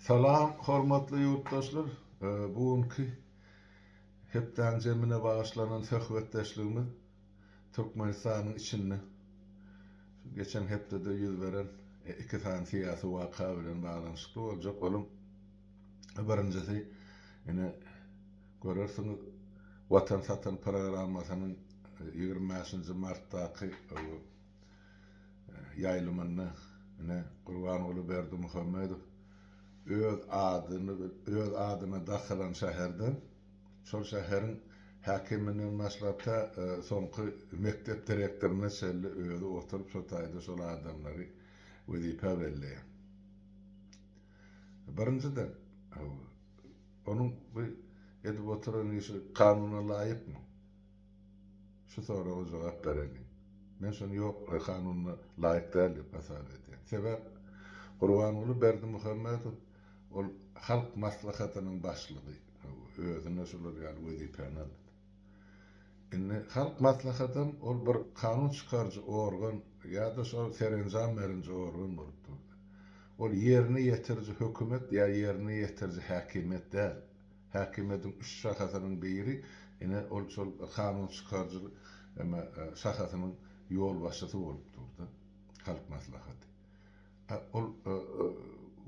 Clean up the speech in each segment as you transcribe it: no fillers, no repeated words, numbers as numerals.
Salam hormatly ýurtdaşlar! Bu günki hepdäň jemine bagyşlanan söhbetdeşligimiz Türkmenistanyň içinde şu geçen hepdede ýüz beren iki sany syýasy waka bilen baglanyşykly boljak. Onuň birinjisi ine görersiňiz Watan satan programmasynyň 25-nji martdaky ýaýlymynda ine Gurbanguly Berdimuhamedow öz adyny öz adyna dakylan şäherde şol şäheriň häkiminden başlap tä soňky mekdep direktoryna çenli özi oturyp şo taýda şol adamlary wezipä belleýär. Birinjiden, onuň bu edip oturan işi kanuna laýykmy? Şu soraga jogap bereliň. Men şony ýok, kanuna laýyk däl diýip hasap edýän. Sebäp Gurbanguly Berdimuhamedow ol Halk Maslahatynyň başlygy, özüne şular ýaly wezipäni aldy. Indi Halk Maslahatam ol bir kanun çykaryjy organ ýa-da şol serenjam berinji organ bolup durdy. Ol ýerine ýetiriji hökümet ýa ýerine ýetiriji häkimiýet däl. Häkimiýetiň üç şahasynyň biri ine ol şol kanun çykaryjy eme şahasynyň ýolbaşçysy bolup durdy. Halk Maslahaty. A ol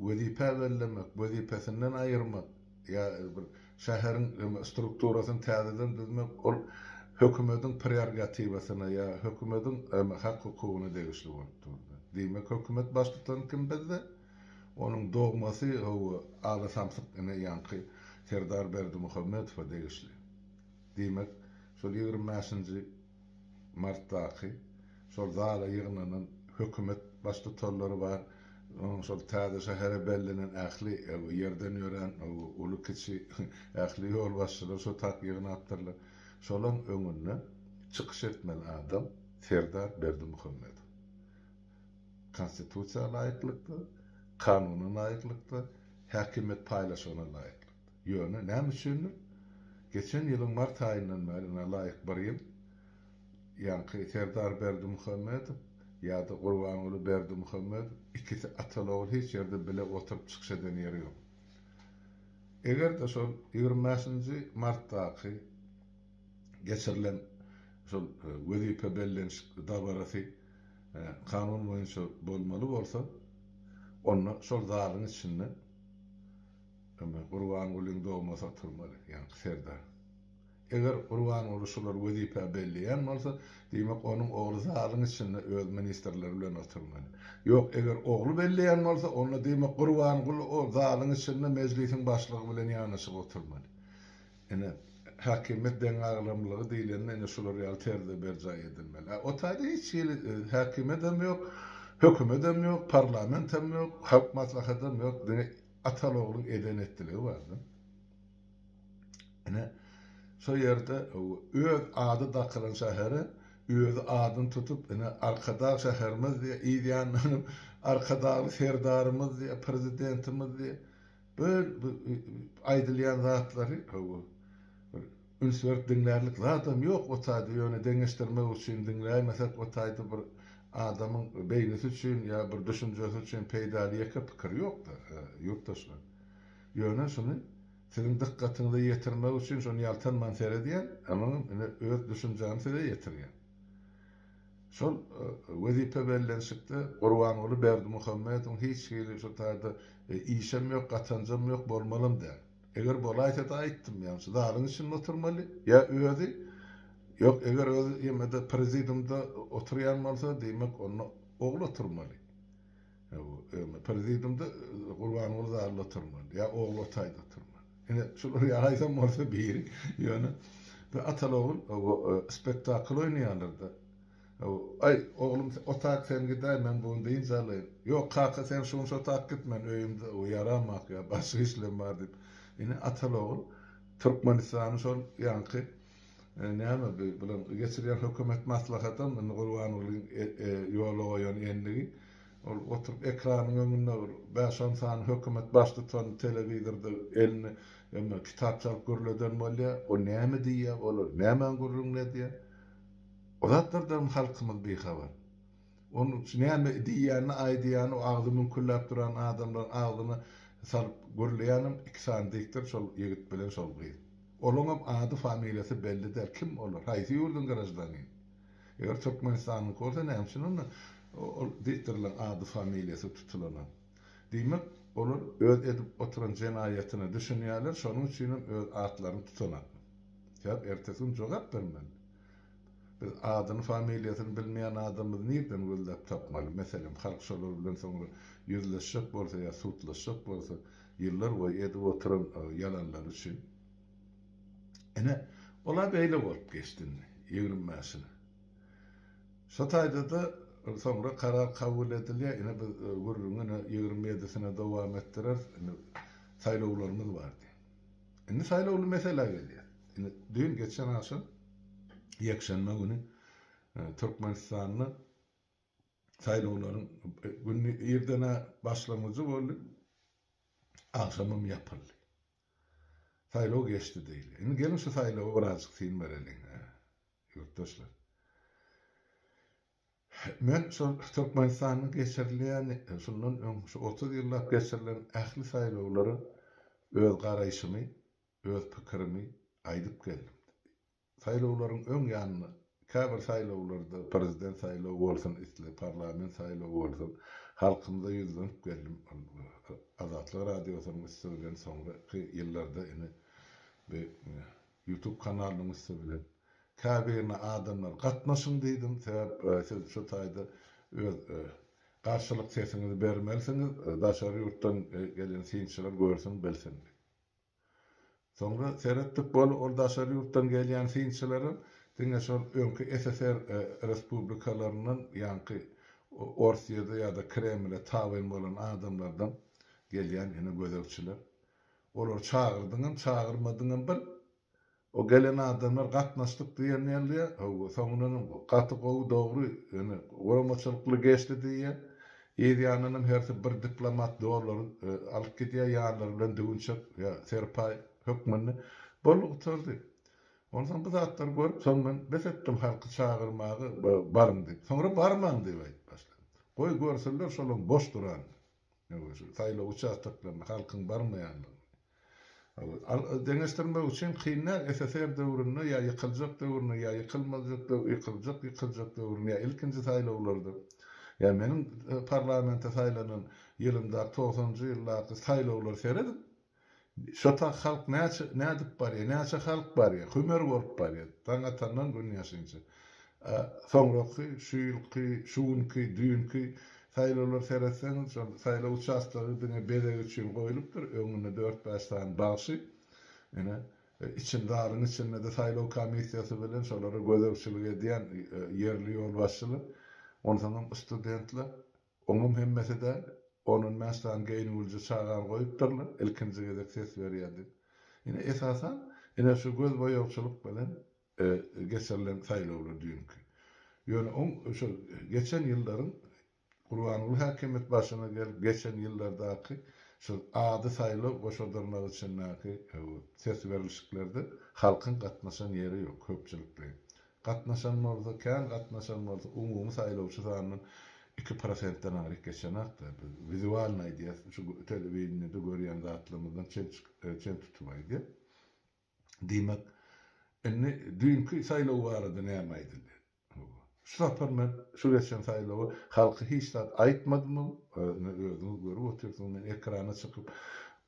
wezipä bellemek, wezipesinden aýyrmak ýa bir şäheriň eme strukturasyny täzeden düzmek ol hökümediň prerogatiwasyna ýa hökümediň eme hak-hukugyna degişli bolup durdy. Diýmek hökümet baştutany kim bizde? Onuň dogmasy hawa Ala samsyk ine ýaňky Serdar Berdimuhamedowa degişli. Diýmek, şol 25-nji martdaky şol zala ýygnanan hökümet baştutanlary bar, onuň şol täze şähere bellenen ähli ýerden ýörän uly-kiçi ähli ýolbaşçylar şo tak ýygnapdyrlar. Şolaň öňünde çykyş etmeli adam Serdar Berdimuhamedow. Konstitusiýa laýyklykda, kanuna laýyklykda, häkimiýet paýlaşygyna laýyklykda. Ýöne, näme üçindir, geçen ýylyň mart aýyndan bäri, ine, laýyk bir ýyl, ýaňky Serdar Berdimuhamedow ýa-da Gurbanguly Berdimuhamedow ikisi ataly-ogul hiç ýerde bile oturyp çykyş eden ýeri ýok. Eger-de şol 25-nji martdaky geçirilen şol wezipe bellenişik dabarasy kanun boýunça bolmaly bolsa, onda şol zalyň içinde Gurbangulyň dogmasy oturmaly, ýaňky Serdar. Eger Gurbanguly şulary wezipä belleýän bolsa, diýmek, onuň ogly zalyň içinde öz ministrleri bilen oturmaly. Ýok, eger ogly belleýän bolsa, onda diýmek, Gurbanguly o zalyň içinde mejlisiň başlygy bilen ýanaşyk oturmaly. Ine, häkimiýet deňagramlylygy diýlende ine şular ýaly terzde berjaý edilmeli. A o taýda hiç hili häkimiýetem ýok, hökümetem ýok, parlamentem ýok, halk maslahatam ýok, diňe ataly-ogluň eden-etdiligi bar-da. Ine, şo ýerde öz ady dakylan şähere özi adyny tutup, ine, Arkadag şäherimiz diýýär, yz ýanyndanam Arkadagly Serdarymyz diýýär, Prezidentimiz diýýär. Bu aýdylýan zatlary hawa bir üns berip diňlärlik zadam ýok o taýda ýöne deňeşdirmek üçin diňläýmesek o taýda bir adamyň beýnisi üçin ýa bir düşünjesi üçin peýdaly ýeke pikir ýokda ýurtdaşlar. Ýöne şuny siziň dykgatyňyza ýetirmek üçin şony ýaltanman seredýän, onuňam ine öz düşünjämi size ýetirýän. Şol wezipe bellenişikde Gurbanguly Berdimuhamedowyň hiç hili şu taýda işem ýok, gatanjam ýok, bolmalam däl. Eger bolaýsa-da aýtdym, ýagny şu zalyň içinde oturmaly, ýa özi, ýok, eger özi ýemede prezidiumda oturýan bolsa, diýmek, onda ogly oturmaly. Prezidiumda Gurbanguly zalda oturmaly, ýa ogly o taýda oturmaly. Ine, şular ýaly aýsam bolsa biri, ýöne bir ataly-ogul spektakl oýnaýarlar-da. Aý, oglum, otak sen gidäý, men bu gün dynç alaýyn. Ýok, kaka, sen şu gün şo tak git, men öýümde ýaramak ýa başga işlerim bar diýip. Ine, ataly-ogul Türkmenistany şol ýaňky näme bi bilen geçirýän hökümet maslahatam indi Gurbangulyň ýola goýan endigi. Ol oturyp ekranyň öňünde bir bäş-on sany hökümet baştutany telewizorda eline emme kitap çalyp gürleden bolýar. O näme diýýär, olar nämäň gürrüňini edýär? O zatlardan halkymyz bihabar. Onuň näme diýýänini, aýdýanyny o agzy müňkülläp duran adamlaryň agzyna salyp gürleýänem iki sany diktor şol ýigit bilen şol gyz. Olaňam ady familiýasy belli däl. Kim olar? Haýsy ýurduň graždanini? Eger Türkmenistanyňky bolsa näme üçin onda ol diktorlaň ady familiýasy tutulanok? Diýmek, olar öz edip oturan jenaýatyna düşünýärler, şonuň üçinem öz atlaryny tutanoklar. Sebäp ertesi gün jogap bermeli. Biz adyny familiýasyny bilmeýän adamymyzy nirden gözläp tapmaly? Meselem, halk şolar bilen soňra ýüzleşjek bolsa ýa sudlaşjak bolsa, ýyllar boýy edip oturan ýalanlary üçin. Ine, ol-a beýle bolup geçdi indi, 20 bäşine. Şo taýda-da soňra karar kabul edilýär, ine biz gürrüňi ine 20 ýedisine dowam etdireris, indi saýlawlarymyz bar diýip. Indi saýlawly meselä gelýäs. Indi düýn geçen agşam ýekşenbe güni Türkmenistanda saýlawlaryň güni irden-ä başlangyjy boldy, agşamam ýapyldy. Saýlaw geçdi diýilýär. Indi geliň şu saýlawa birazjyk syn bereliň, ýurtdaşlar. Men şol Türkmenistanda geçirilýän, şundan öň şu 30 ýyllap geçirilen ähli saýlawlara öz garaýşymy, öz pikirimi aýdyp geldim. Saýlawlaryň öň ýanynda, käbir saýlawlarda, prezident saýlawy bolsun, isle parlament saýlawy bolsun, halkymyza ýüzlenip geldim. Azatlyk Radiosynyň üsti bilen soňraky ýyllarda ine bu Youtube kanalynyň üsti bilen käbirine adamlar gatnaşyň diýdim, sebäp siz şu taýda öz garşylyk sesiňizi bermelisiňiz, daşary ýurtdan gelen synçylar görsün, bilsin diýip. Soňra seretdik bol ol daşary ýurtdan gelýän synçylaram diňe şol öňki SSR respublikalaryndan ýaňky Orsýede ýa-da Kremle tabyn bolan adamlardan gelýän ine gözegçiler. Olary çagyrdyňam çagyrmadyňam bir O gelen adamlar gatnaşdyk diýen ýaly, hawa, soňundanam gaty gowy, dogry, ýöne guramaçylykly geçdi diýýär. Yz ýanyndanam hersi bir diplomat dollary alyp gidýär, ýanlary bilen düwünçek ýa serpaý hökmünde. Boldy, gutardy. Onsoň bu zatlary görüp, soň men bes etdim halky çagyrmagy, baryň diýip. Soňra barmaň diýip aýdyp başladym. Goý, görsünler şolaň boş duranyny. Saýlaw uçastoklaryna halkyň barmaýanlygyny. Deňeşdirmek üçin kyn däl, SSR döwründe ýa ýykyljak döwründe, ýa ýykylmajak ýykyljak ýykyljak döwründe, ýa ilkinji saýlawlarda, ýa meniň parlamente saýlanan ýylymdaky togsanynjy ýyldaky saýlawlara serediň. Şo tak halk näçe nädip barýar, näçe halk barýar, hümer bolup barýar, daň atandan gün ýaşynça. A soňraky, şu ýylky, şu günki, düýnki saýlawlara seretseňiz, şol saýlaw uçastogy diňe bezeg üçin goýlupdyr, öňünde dört-bäş sany bagşy, ine, içinde, zalyň içinde-de saýlaw komissiýasy bilen şolara gözegçilik edýän ýerli ýolbaşçylar, onsoňam studentler. Oňam hemmesi däl, on-on bäş sany geýnülije çagany goýupdyrlar, ilkinji gezek ses berýär diýip. Ine, esasan, ine şu gözboýagçylyk bilen geçirilen saýlawlar düýnki. Ýöne oň şol geçen ýyllaryň Gurbanguly häkimiýet başyna gelip geçen ýyllardaky şol ady saýlaw goşadyrnak içindäki ses berilişiklerde halkyň gatnaşan ýeri ýok, köpçülikleýin. Gatnaşan bolsa, kän gatnaşan bolsa, umumy saýlawçy sanyndan iki prosentden aňryk geçenok-da. Biz wizualny aýdýas, şu telewideniýede görýän zatlarymyzdan çen çen tutup aýdýas. Diýmek, indi düýnki saýlaw barada näme aýdylýar? Şu sapar men şu geçen saýlawa halka hiç zat aýtmadymam, ine özüňiz görüp otyrsyňyz, men ekrana çykyp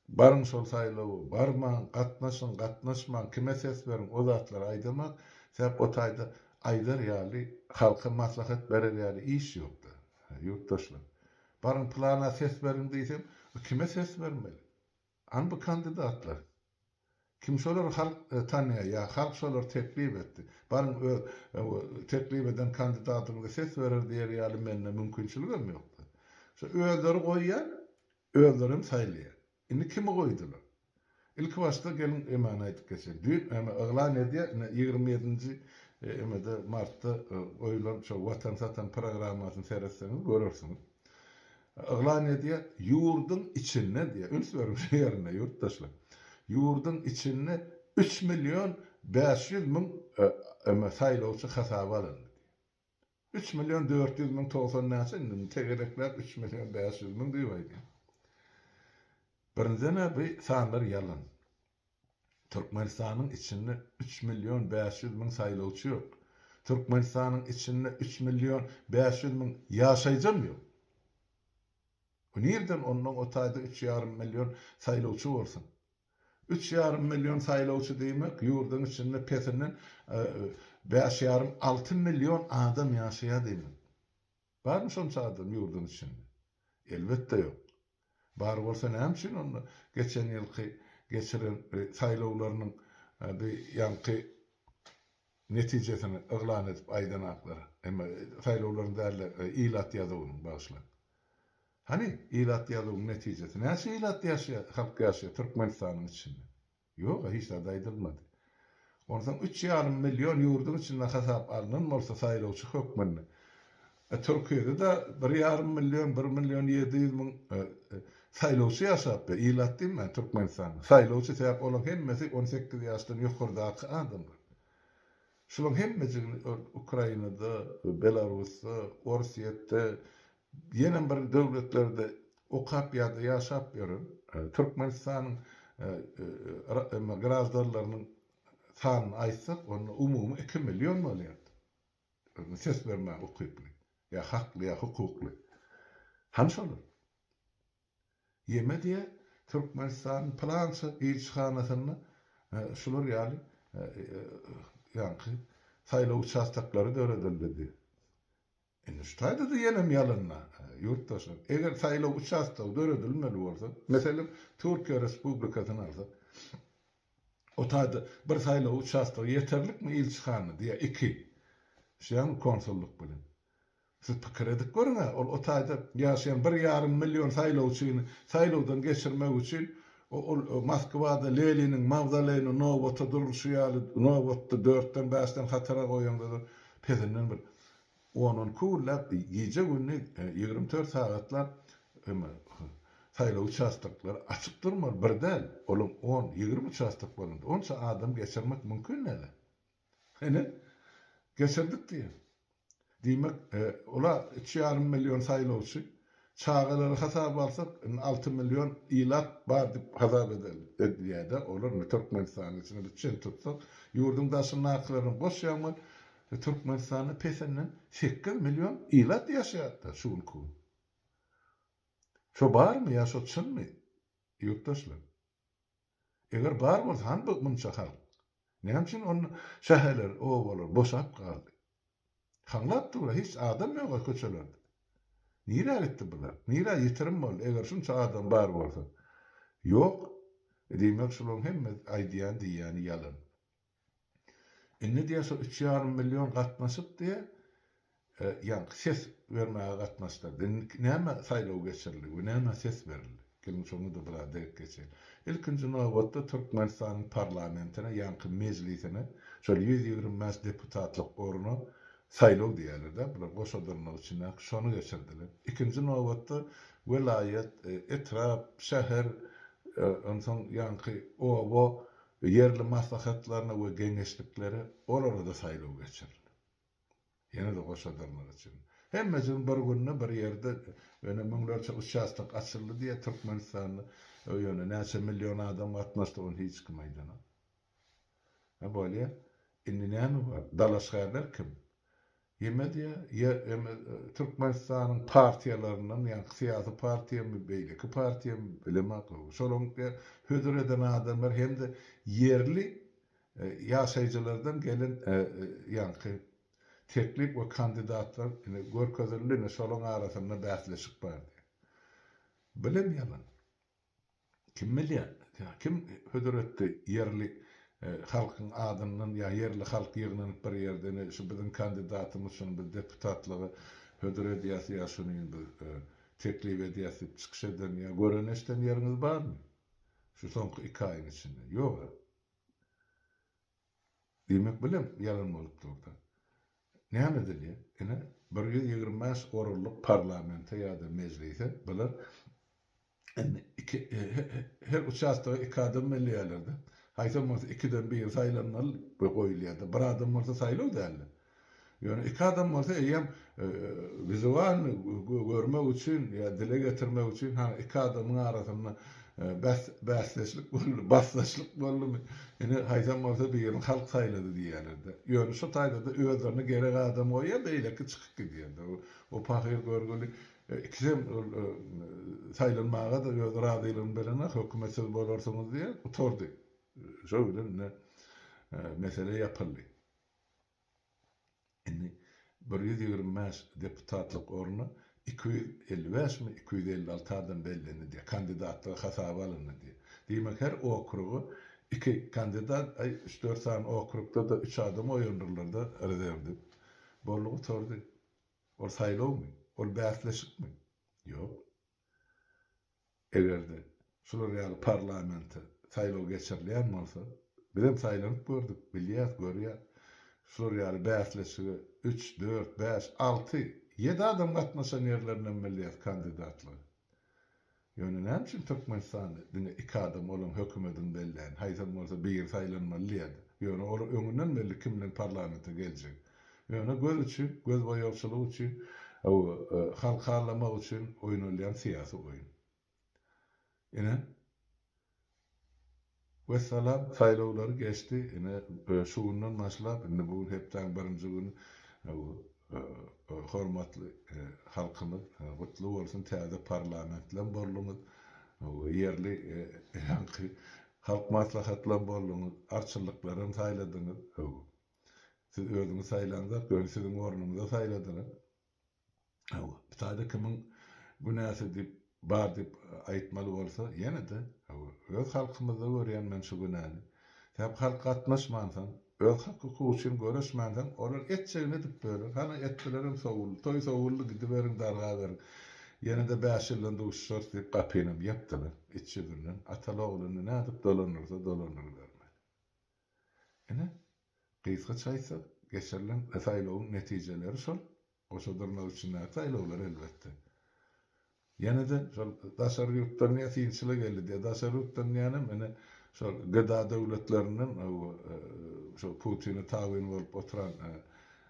Baryň şol saýlawa, barmaň, gatnaşyň, gatnaşmaň, kime ses beriň, o zatlary aýdamak, sebäp o taýda aýdar ýaly, halka maslahat berer ýaly iş ýokda, ýurtdaşlar. Baryň pylana ses beriň diýsem, kime ses bermeli? Hany bu kandidatlar? Kim şolary halk tanýar ýa halk şolary teklip etdi? Baryň öz teklip eden kandidatyňyza ses berer diýer ýaly mende mümkinçiligem ýokda. Şo özleri goýýar, Özlerem saýlaýar. Indi kimi goýdular? Ilki başda geliň emany aýdyp geçeýin. Düýn eme yglan edýär, ine 27-nji emede martda goýulan şo Watan satan programmasyny seretseňiz görersiňiz. Yglan edýär, ýurduň içinde diýýär, üns beriň şu ýerine ýurtdaşlar. Ýurduň içinde 3 million 500 müň eme saýlawçy hasaba alyndy diýýär. 3 million 400 müň 90 näçe indi tegelekläp 3 million 500 müň diýip aýdýan. Birinjiden-ä bu sanlar ýalan. Türkmenistanyň içinde üç million 500 müň saýlawçy ýok. Türkmenistanyň içinde üç million 500 müň ýaşaýjam ýok. Bu nirden onnoň o taýda üç ýarym million saýlawçy bolsun? Üç ýarym million saýlawçy diýmek, ýurduň içinde pesinden bäş ýarym, alty million adam ýaşaýar diýmek. Barmy şonça adam ýurduň içinde? Elbetde ýok. Bar bolsa näme üçin onda geçen ýylky geçiren saýlawlarynyň bi ýaňky netijesini yglan edip aýdanaklar? Emma saýlawlaryň däl-de ilat ýazuwynyň, bagyşlaň. Hany ilat ýazuwyň netijesi? Näçe ilat ýaşaýar, halk ýaşaýar Türkmenistanyň içinde? Ýog-a, hiç zat aýdylmady. Onsoň üç ýarym million ýurduň içinde hasap alnan bolsa saýlawçy hökmünde. E, Türkiýede-de bir ýarym million, bir million 700 müň saýlawçy ýaşap ýör. Ilat diýmän Türkmenistanda. Saýlawçy sebäp olaryň hemmesi 18 ýaşdan ýokardaky adamlar. Şularyň hemmejigini Ukrainada, Belarusda, Orsýetde, Ýenem bir döwletlerde okap ýa-da ýaşap ýören Türkmenistanyň graždanlarynyň sanyny aýtsak, onda umumy iki million bolýar. Ses bermäge ukyply, ýa hakly, ýa hukukly. Hany şolar? Ýeme diýýär, Türkmenistanyň pylança ilçihanasynda şular ýaly ýaňky saýlaw uçastoklary döredildi diýýär. Indi şu taýda-da ýenem ýalanda, ýurtdaşlar. Eger saýlaw uçastogy döredilmeli bolsa, meselem, Türkiýe Respublikasyny alsak, o taýda bir saýlaw uçastogy ýeterlikmi ilçihana diýýär, iki. Düşýäňmi, konsullyk bilen. Siz pikir edip görüň-ä, ol o taýda ýaşaýan bir ýarym million saýlawçyny saýlawdan geçirmek üçin ol Moskwada Leniniň mawzoleýine nobata durluşy ýaly nobatda dörtden-bäşden hatara goýaňda-da pesinden bir On-on iki günläp, gije-gündiz 24 sagatlap saýlaw uçastoklary açyk durmaly, bir däl, olaň on, 20 uçastok bolanda, onça adam geçirmek mümkin däl-ä. Ine, geçirdik diýýär. Diýmek, ola üç ýarym million saýlawçy, çagalary hasaba alsak, indi alty million ilat bar diýip hasap edilýär-de, olar indi Türkmenistanyň içinde biz çen tutsak, ýurduň daşyndakylaryny goşýaň, Türkmenistanda pesinden 8 million ilat ýaşaýarda şu günki gün. Şo barmy ýa şo çynmy ýurtdaşlar? Eger bar bolsa hany bu munça halk? Näme üçin onda şäherler, obalar boşap galdy? Haňlap dur, hiç adam ýok köçelerde. Nirä gitdi bular? Nirä ýitirim boldy eger şunça adam bar bolsa? Ýok. Diýmek şularyň hemme aýdýan diýýäni ýalan. Indi diýýär şo üç ýarym million gatnaşyp diýýär, ýaňky ses bermäge gatnaşdylar. Indi näme saýlaw geçirildi we nämä ses berildi? Geliň şoňa-da biraz degip geçeýin. Ilkinji nobatda Türkmenistanyň parlamentine, ýaňky mejlisine şol 125 deputatlyk orna saýlaw diýýärler-dä, bular goşa dyrnak içindäki şony geçirdiler. Ikinji nobatda welaýat, etrap, şäher, onsoň ýaňky oba Ýerli maslahatlaryna we geňeşliklere olara-da saýlaw geçirildi. Ýene-de goşa dyrnak içinde. Hemmejigini bir günde bir ýerde ýöne müňlerçe uçastok açyldy diýýär Türkmenistanda. Ýöne näçe million adam gatnaşdy ony hiç kim aýdanok. Hä bolýa. Indi näme bar? Dalaşgärler kim? Ýeme diýýär, ýe eme Türkmenistanyň partiýalaryndan, ýaňky syýasy partiýamy, beýleki partiýamy bilemok. Şolaryň hödür eden adamlar hem-de ýerli ýaşaýjylardan gelen ýaňky teklip we kandidatlar ine görkezildi, ine şolaryň arasynda bäsleşik bar diýýär. Bilem ýalan. Kim bilýär? Kim hödür etdi ýerli halkyň adyndan ýa ýerli halk ýygnanyp bir ýerde ine şu biziň kandidatymyz şuny biz deputatlyga hödür edýäs ýa şuny biz teklip edýäs diýip çykyş eden ýa gören eşiden ýeriňiz barmy? Şu soňky iki aýyň içinde. Ýog-a. Diýmek bilem ýalan bolup durda. Näme edilýär? Ine, 125 orunlyk parlamente ýa-da mejlise bular indi iki her uçastoga iki adam belleýärler-de. Haýsam bolsa ikiden biri saýlanmaly we goýulýar-da. Bir adam bolsa saýlaw däl-de. Ýöne iki adam bolsa eýýäm wizualny görmek üçin ýa dile getirmek üçin hany iki adamyň arasynda bäsdeşlik boldy, basdaşlyk boldumy, ine haýsam bolsa birini halk saýlady diýýärler-de. Ýöne şu taýda-da özlerine gerek adam goýýar, beýleki çykyp gidýär-de. O pahyr görgüli ikisem ol saýlanmaga-da öz razylygyny berenok, hökümet siz bolarsyňyz diýýär, gutardy. Şo bilen ine mesele ýapyldy. Indi 125 deputatlyk ornuna 255 mi, 256 adam bellendi diýýär. Kandidatlar hasaba alyndy diýýär. Diýmek, her okruga iki kandidat, aý, üç-dört sany okrugda-da üç adam goýandyrlar-da rezerw diýip. Boldy gutardy. Ol saýlawmy? Ol bäsleşikmi? Ýok. Eger-de şular ýaly parlamente saýlaw geçirilýän bolsa, bizem saýlanyp gördük, bilýäs, görýäs. Şular ýaly bäsleşige üç, dört, bäş, alty, ýedi adam gatnaşan ýerlerinem bilýäs kandidatlyga. Ýöne näme üçin Türkmenistanda diňe iki adam olaň hökümedini bellän, haýsam bolsa biri saýlanmaly diýýärdi. Ýöne olar öňünden belli kim bilen parlamente geljegi. Ýöne göz üçin, göz boýagçylygy üçin, halky aldamak üçin oýnalýan syýasy oýun. Ine, wessalam, saýlawlary geçdi. Ine, şu günden başlap, indi bu gün hepdäň birinji güni, hormatly halkymyz, gutly bolsun, täze parlamentleň bolduňyz, ýerli ýaňky halk maslahatlaň bolduňyz, arçynlyklaram saýladyňyz. Siz özüňiz saýlaňzok, ýöne siziň ornuňyza saýladylar. Hawa, bu taýda kimiň günäsi diýip, bar diýip aýtmaly bolsa, ýene-de, hawa, öz halkymyzda görýän men şu günäni. Sebäp halk gatnaşmansoň, öz hak-hukugy üçin göreşmänsoň, olar etjegini edip böler. Hany etdilerem sowuldy, toý sowuldy, gidiberiň, dargaberiň. Ýene-de bäş ýyldan duşuşarys diýip gapynam ýapdylar, iç ýüzünden. Ataly-ogluny nädip dolandyrsa dolandyrybermeli. Ine, gysgaça aýtsak, geçirilen saýlawyň netijeleri şol, goşa dyrnak içindäki saýlawlar elbetde. Ýene-de şol daşary ýurtdan diýýär, synçylar geldi diýýär. Daşary ýurtdan diýýänem ine şol GDA döwletlerinden şol Putine tabyn bolup oturan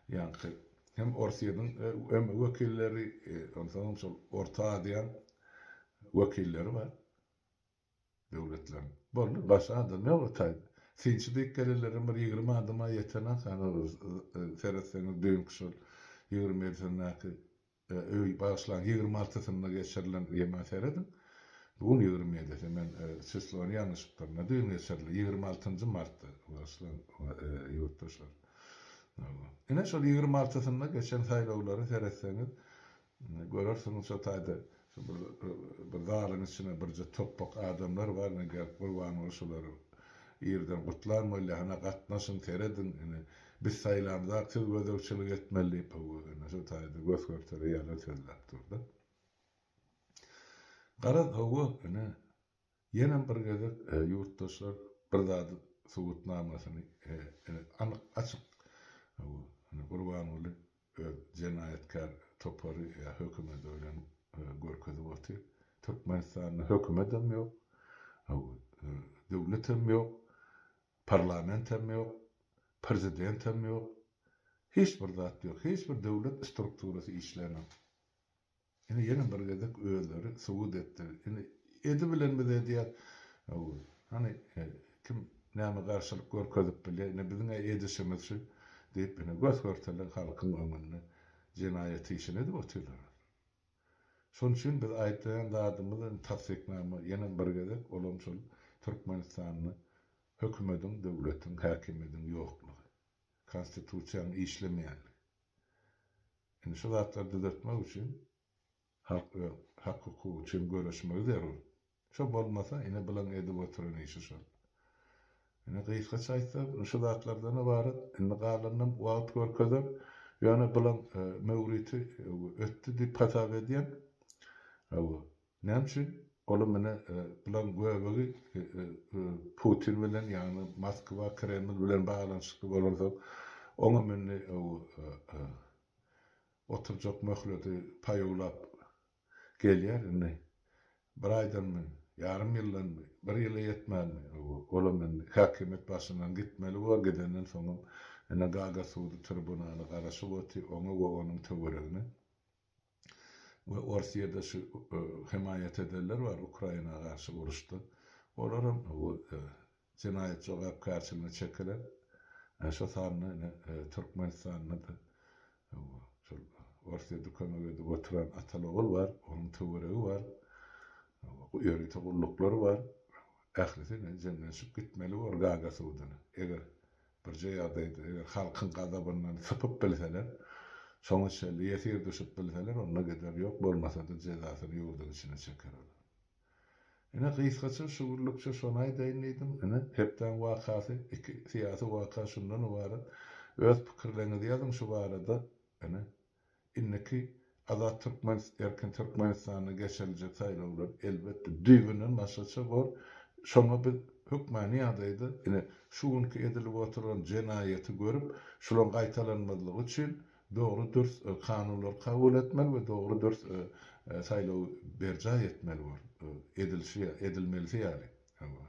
ýaňky hem Orsýetiň hem wekilleri, onsoňam şol Orta Aziýaň wekilleri bar. Döwletleriň. Boldy, başga adam ýok o taýda. Synçy diýip gelenlerem bir 20 adama ýetenak, hany seretseňiz düýnki şol 27-sindäki öý, bagyşlaň, 26-synda geçirilen ýeme serediň. Bu gün 27-si, men çislony ýalňyşypdyryn. Düýn geçirildi, 26-njy martda, bagyşlaň ýurtdaşlar. Ine şol 26-synda geçen saýlawlara seretseňiz, Görersiňiz şo taýda şu bir bir zalyň içine birje topbak adamlar bar ine gelip Gurbanguly şulary irden gutlan bolýar hana gatnaşyň serediň ine biz saýlamzak siz gözegçilik etmeli diýip hawa ine şo taýda gös görtele ýalan sözläp durda. Garaz hawa ine Ýenem bir gezek ýurtdaşlar bir zady subutnamasyny anyk açyk Gurbanguly öz jenaýatkär topary ýa hökümedi bilen görkezip otyr. Türkmenistanda hökümedem ýok, döwletem ýok, parlamentem ýok, prezidentem ýok, hiç bir zat ýok, hiç bir döwlet strukturasy işlänok. Ine ýene bir gezek özleri subut etdi. Indi edibilenimizi edýäs. Hany kim näme garşylyk görkezip bilýär? Ine biziň-ä edişimiz şu diýip ine gös-görtele halkyň öňünde jenaýat işini edip otyrlar. Şonuň üçin biz aýtýan zadymyz indi tassyknama ýene bir gezek olam şol Türkmenistanda hökümediň, döwletiň, häkimiýediň ýoklugy. Konstitusiýanyň işlemeýänligi. Indi şu zatlary düzetmek üçin halk öz hak-hukugy üçin göreşmegi zerur. Şo bolmasa, ine bulaň edip oturan işi şol. Ine gysgaça aýtsak, şu zatlardan ybarat. Indi galanynam wagt görkezer. Ýöne bulaň möwriti ötdi diýip hasap edýän. Hawa. Näme üçin? Olam ine bulaň göbegi Putin bilen, ýagny Moskwa, Kreml bilen baglanyşykly bolansoň, oňam indi oturjak möhleti paýawlap gelýär indi. Bir aýdanmy, ýarym ýyldanmy, bir ýyla ýetmänmi, olam indi häkimiýet başyndan gitmeli bor, gidenden soňam. Ine Gaga sudy tribunaly garaşyp otyr oňa we onuň töweregine. We Orsýede şu hemaýat edenler bar Ukraina garşy uruşda. Olaram jenaýat jogapkärçiligine çekiler. Şo sanda ine Türkmenistanda-da şol Orsýede kömek edip oturan ataly-ogul bar, onuň töweregi bar, ýörite gulluklary bar. Ählisi ine jemlenişip gitmeli bor Gaga suduna. Eger birje ýagdaýda, eger halkyň gazabyndan sypyp bilseler, şoňa çenli ýesir düşüp bilseler, onda gider, ýok bolmasa-da jezasyny ýurduň içinde çeker olar. Ine, gysgaça şu günlükçe şony aýdaýyn diýdim. Ine, hepdäň wakasy, iki syýasy waka şundan ybarat. Öz pikirleriňizi ýazyň şu barada. Ine, indiki Azat Türkmen, Erkin Türkmenistanda geçiriljek saýlawlar, elbetde, düýbünden başgaça bor. Şoňa biz hökmany ýagdaýda, ine, şu günki edilip oturylan jenaýaty görüp, şularyň gaýtalanmazlygy üçin dogry dürs kanunlary kabul etmeli we dogry dürs saýlawy berjaý etmeli bor, edilşi, edilmelisi ýaly.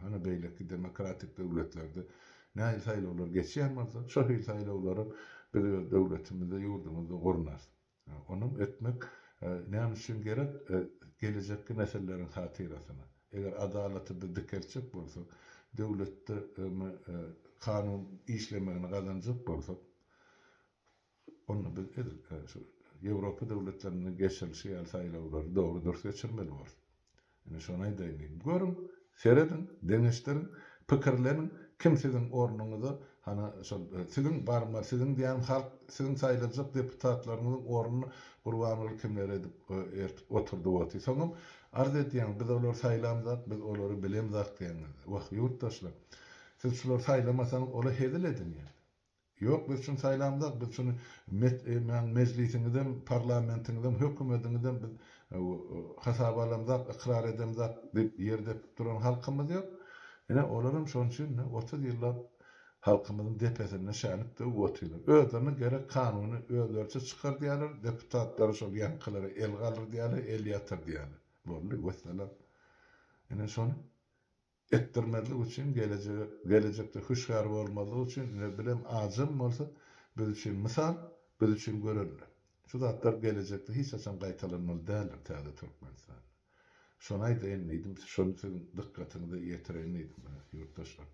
Hany beýleki demokratik döwletlerde nähili saýlawlar geçýän bolsa, şo hili saýlawlaram biz öz döwletimizde, ýurdumyzda gurnarys. Onam etmek näme üçin gerek? Gelejekki nesilleriň hatyrasyna. Eger adalaty biz dikeltjek bolsak, döwletde kanun işlemegini gazanjak bolsak, Onda biz edil şu Ýewropa döwletlerinde geçirilişi ýaly saýlawlary dogry dürs geçirmeli borus. Ine şony aýdaýyn diýdim. Görüň, serediň, deňeşdiriň, pikirleniň, kim siziň ornuňyza, hana şol siziň barma, siziň diýýän halk, siziň saýlajak deputatlaryňyzyň ornuna Gurbanguly kimleri edip ertip oturdyp otyr. Soňam arz edýäňiz, biz olary saýlamzak, biz olary bilemzak diýýäňiz. Wah, ýurtdaşlar, siz şulary saýlamasaňyz, ola hezil edinýär. Ýok, biz şuny saýlamzok, biz şuny met-e-mäň mejlisiňizem, parlamentiňizem, hökümediňizem biz hasaba alamzok, ykrar edemzok diýip ýer depip duran halkymyz ýok. Ine, olaram şonuň üçin ine 30 ýyllap halkymyzyň depesinde şänik döwüp otyrlar. Özlerine gerek kanuny özleriçe çykardýarlar, deputatlary şol ýaňkylara el galdyrdýarlar, el ýatyrdýarlar. Boldy, wessalam. Ine şony Etdirmezlik üçin gelejege gelejekde hüşgär bolmazlyk üçin ine bilem ajam bolsa biz üçin mysal biz üçin görelde. Şu zatlar gelejekde hiç haçan gaýtalanmaly däldir täze Türkmenistanda. Şony aýdaýyn diýdim şony siziň dykgatyňyza ýetireýin diýdim ýurtdaşlar.